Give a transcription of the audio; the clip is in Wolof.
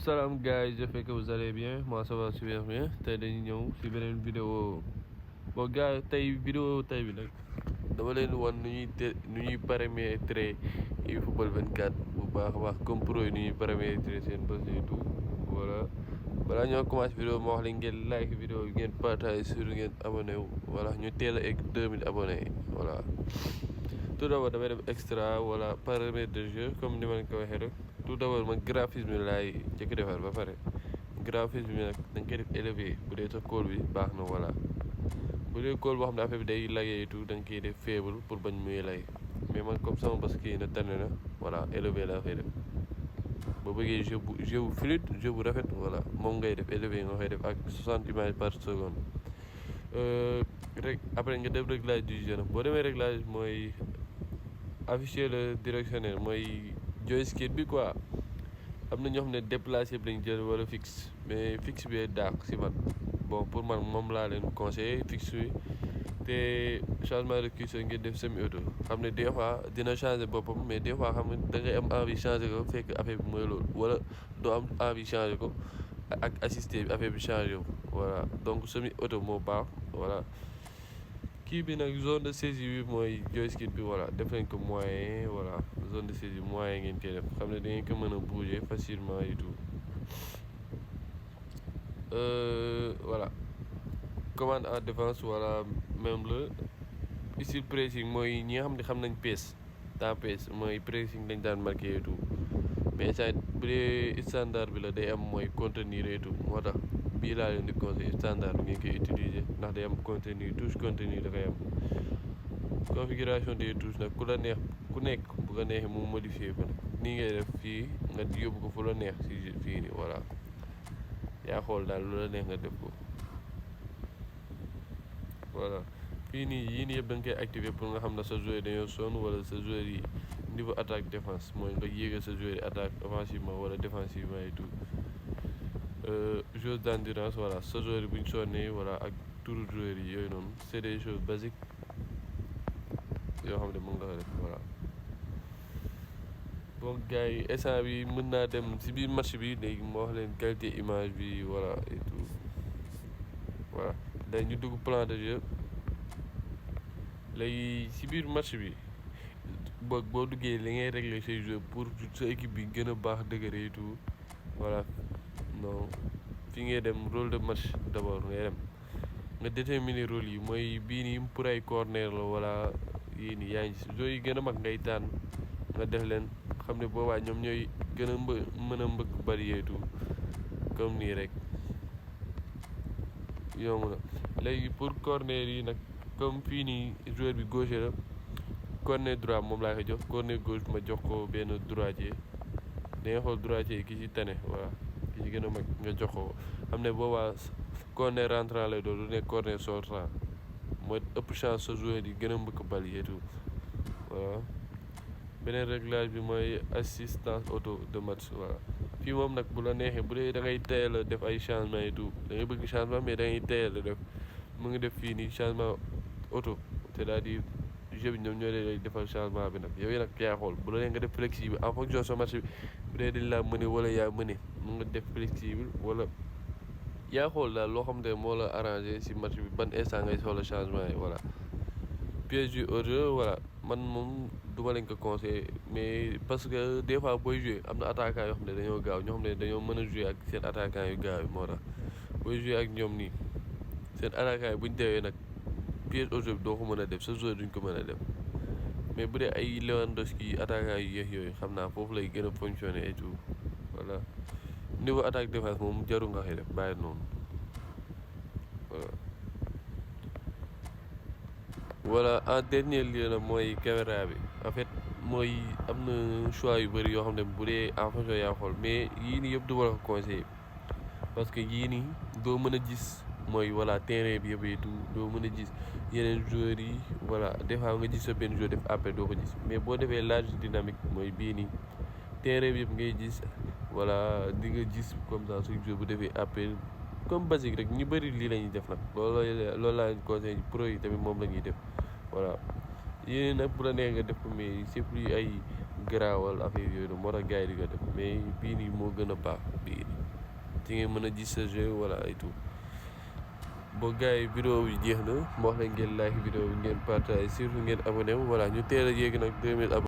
Salam guys, j'espère que vous allez bien. Moi ça va super bien. Tey dañu ñëw ci beneen vidéo. Bon gars tey vidéo tey bi nag dama leen wan nu ñuy paramétrer Efootball 24 bu baax a baax comme pro yi nu ñuy paramétrer seen bës et tout. Voilà. Balaa ñoo commencé vidéo ma wax leen ngeen like vidéo bi ngeen partage sur ngeen abonné wu. Voilà ñu teel a egg 2000 abonnés. Voilà. Tout d'abord damay def extra wala paramètre de jeu comme ni ma leen ko waxee rek. Tout d'abord man graphisme bi laay jëkk defar ba pare graphisme bi nag dañ koy def élevé bu dee sa call bi baax na voilà bu dee call boo xam ne affaire bi day lagee et tout dañ koy def faible pour bañ muy lay mais man comme sama bas kii na tane na voilà élevé laa koy def boo bëggee jeu bu fluide jeu bu rafet voilà moom ngay def élevé nga koy def ak 60 images par seconde rek après nga def réglage du jeu nag boo demee réglage mooy afficher le directionnel mooy joystick bi quoi am na ñoo xam ne déplacé bi lañ jël wala fixe mais fixe bi daax si man bon pour man moom laa leen conseillé fixe bi te changement de curseur ngeen def semi auto xam ne des fois dina changer boppam mais des fois xam ne da ngay am envie changer ko fekk affaire bi mooy loolu wala doo am envie changer ko ak assisté bi affaire bi changer ko voilà donc semi auto moo baax voilà kii bi nag zone de saisie bi mooy joystick bi voilà def nañ ko moyen voilà zone de saisie moyen ngeen koy def xam ne da ngeen ko mën a bouger facilement et tout voilà commande en défense voilà même le style pressing mooy ñi nga xam nañ pace temps pace mooy pressing dañ daan marqué et tout mais ça bu dee standard bi la day am mooy contenir et tout moo tax bii laa leen di conseil standard bi ngeen koy utiliser ndax day am contenu touche contenu da koy am configuration des touches nag ku nekk bu ko neexee mu modifier ko nag nii ngay def fii nga yóbbu ko fu la neex si fii nii voilà yaa xool daal lu la neex nga def ko voilà fii nii yii nii yëpp da nga koy activer pour nga xam ne sa joueur dañoo sonn wala sa joueur yi niveau attaque défense mooy nga yéegal sa joueur yi attaque offensivement wala défensivement et tout joueurs d'endurance voilà sa joueur yi bu ñu sonnee voilà ak turu joueurs yi yooyu noonu c'est des choses basiques yoo xam ne mën nga ko def voilà bon gars yi instant bi mën naa dem si biir match bi léegi moo wax leen qualité image bi voilà et tout voilà dañ ñu dugg plan de jeu léegi si biir match bi boo duggee li ngay régler say jeux pour sa équipe bi gën a baax dëgëre et tout voilà non fi ngay dem rôle de match d'abord ngay dem nga déterminer rôle yi mooy bii nii pour ay corner la wala yii nii yaa ngi si joueurs yi gën a mag ngay tànn nga def leen xam ne boobaa ñoom ñooy gën a mën a mbëkk bari et tout comme nii rek yomb na léegi pour corner yi nag comme fii nii joueur bi gaucher la corner droit moom laa koy jox corner gauche ma jox ko benn droitier da nga xool droitier ki ci tane voilà ki ci gën a mag nga jox ko xam ne boobaa corner rentrant lay doon du nekk corner sortant mooy ëpp chance sa joueur yi gën a mbëkk bal yi et tout voilà beneen réglage bi mooy assistance auto de match voilà fii moom nag bu la neexee bu dee da ngay teel a def ay changement et tout da ngay bëgg changement mais da ngay teel a def mu ngi def fii nii changement auto c'est-à-dire jeu bi ñoom ñoo lay defal changement bi nag yow yi nag yaa xool bu la nee nga def flexible en fonction sa match bi bu dee dañ laa mëne wala yaa mëne mun nga def flexible wala yaa xool daal loo xam ne moo la arrangé si match bi ban instant ngay soxla changement yi voilà piège du hors-jeu voilà man moom duma leen ko conseillé mais parce que des fois booy jouer am na attaquant yoo xam ne dañoo gaaw ñoo xam ne dañoo mën a jouer ak seen attaquant yu gaaw yi moo tax booy jouer ak ñoom nii seen attaquant yi buñ deewee nag piège hors-jeu bi doo ko mën a def sa joueur duñ ko mën a def mais bu dee ay Lewandowski attaquant yu yéex yooyu xam naa foofu lay gën a fonctionner et tout voilà niveau attaque défense moom jaru nga koy def bàyyi noonu voilà en dernier lieu nag mooy caméra bi en fait mooy am na choix yu bëri yoo xam ne bu dee en fonction yaa xool mais yii nii yëpp du war a ko conseiller parce que yii nii doo mën a gis mooy voilà terrain bi yëpp et tout doo mën a gis yeneen joueurs yi voilà des fois nga gis sa benn joueur def après doo ko gis mais boo defee large dynamique mooy bii nii terrain bi yëpp ngay gis voilà di nga gis comme ça suñu joueur bu defee après comme basique rek ñu bëri lii la ñuy def nag loolu laa leen conseillé pro yi tamit moom la ñuy def voilà yéen nag bu la neex nga def ko mais c'est plus ay garaawal affaire yooyu noonu moo tax gars yi di ko def mais bii nii moo gën a baax bii nii ci ngeen mën a gis sa jeu voilà et tout boo gars yi vidéo bi jeex na ma wax leen ngeen like vidéo bi ngeen partage surtout ngeen abonné wu voilà ñu teel a yéeg nag 2000 abonnés